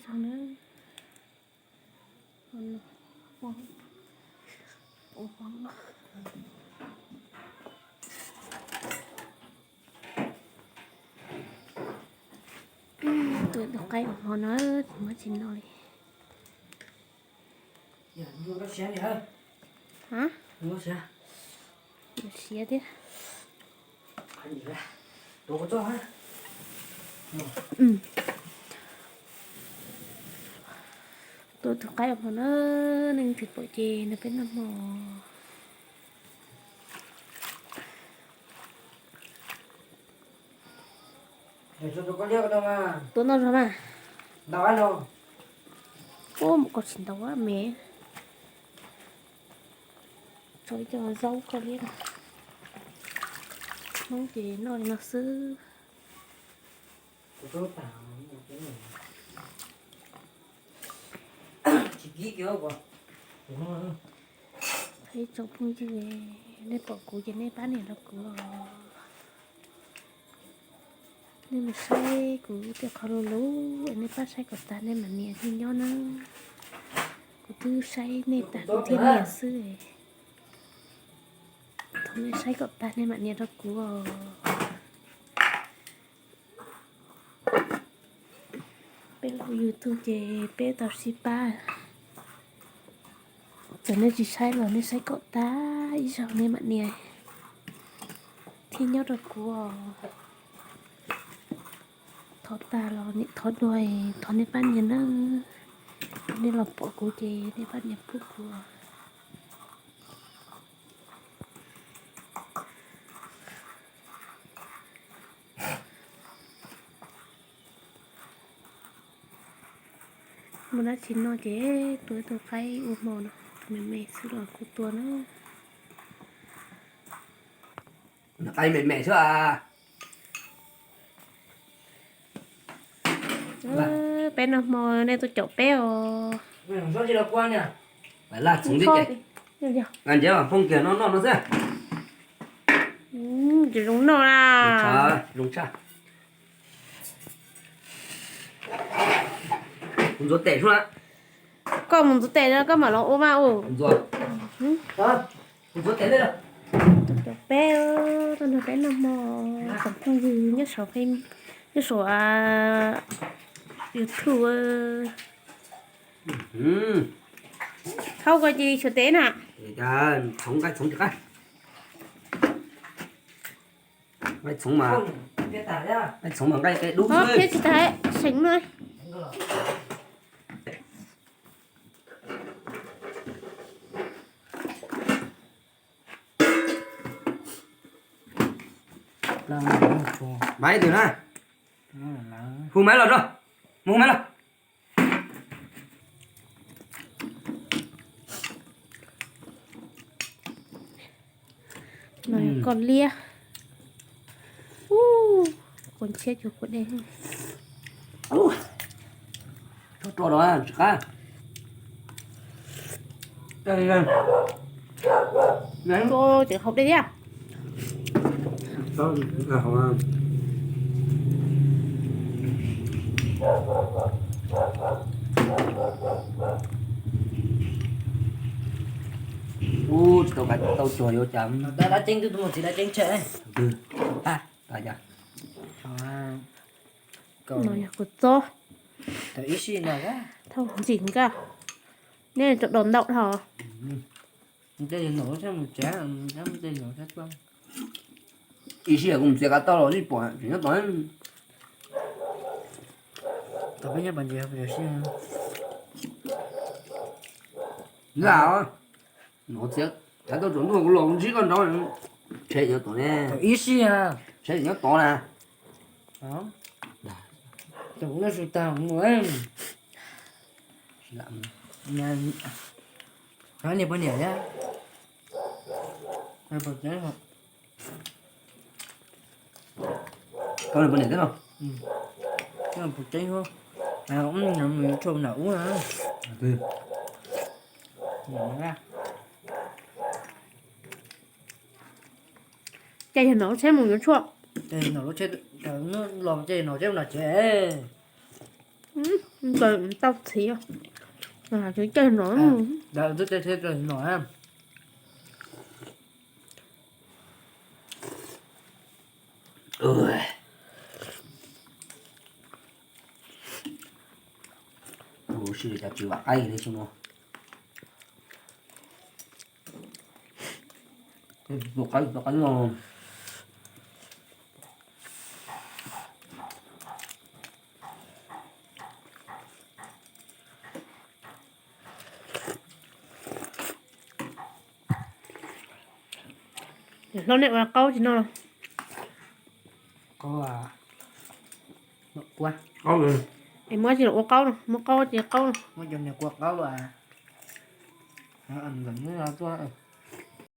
Zoo na. Ua hmo no. Tuaj tus qaib ua hmo no, tsis muab tsis noj li. Siav thiab. Tuaj tus qaib ua hmo na, neeg twg pom ces nrog peb noj hmo. Tuaj noj zog mas. Ub, mus koj tsis ntau me. Tso ib co zaub koj liab. Hmoob ces noj li no xwb. Ib tsoom phooj ywg, nej pom kuv ces nej pab nias rau kuv os. Nej mus saib kuv tej qhov lus lus, nej pab saib kom tag nej mam nias thiaj nyob na. Kuv twb saib nej tag kuv thiaj nias xwb. Thov nej saib kom tag nej mam nias rau kuv os. Peb lub YouTube ces peb tau sib pab. Txawm nej tsis saib los nej saib kom tag ib zaug nej mam nias thiaj nyob rau kuv os. Thov tag los niam thov dua, thov nej pab nias na. Nej los pom kuv ces nej pab nias pub kuv. Muaj dab tsi noj ces tua tus qaib ua hmo no, me me xwb los kuj tua na. Qaib me me xwb a. Peb noj hmo nej tuaj caum peb os. Laj txhoov thiab ces. Nqa ntiav mas poob kiag noj noj no xwb. Ces zoo noj na. Zoo tshaj. Kuv ntxuav tes sub na. Koj mus ntxuav tes no koj mam los ua mas ua. Ntxuav. Kuv ntxuav tes. Cov peb, tuaj nrog peb noj hmo, tsoom phooj ywg nyob saum, nyob saum YouTube. Thaub ko ci xyuas tes na. Txhoov nqaij txhoov tsis qab. Nqaij txhoov mas, nqaij txhoov mas nqaij qe dub xwb. Thiab tsis tas seem no. Maiv twg na? Hu maiv los tso. Mus hu maiv los. No yog koj liab. Ua ntshiab cuag kua dej. Tso rau tsis qab. Ces haus dej thiab. Ub, tsis tau, tau cuag yuav cas. Dab ceeb twb mus txiv dab ceeb tshe. Twg? Tag cas. No yog kuv txob. Thauj ntxim nkaj. Nej tau dos ntau dhau. Ib sij kuv mus txiav kav tau los tsis pom, tseem nyob tod. Lam no txiav kav tau tsaus ntuj kuv los kuv ntsib koj nraud. Tshe nyob tod ne. Ib sij, tshe nyob tod na. Niam poj niam thiab. Koj niam poj niam thiab no. Puas tseeb, mus yuav tshuaj nram ub na. Ces yog no lub tsheb mus yuav tshuaj. Ces no lub tsheb, los ces no tsheb mus nram tsev. Tau txhiv, tsis caij no. Ntawd twb caij thiab no. Ua si li cas tsis vam qaib li xwb no. Tus qaib, tus qaib no. Hlob, nej ua qaub tsis noj los? Es muab tsis los ua qaub no, muab qaub tsis qaub no. Ntawm no tuaj.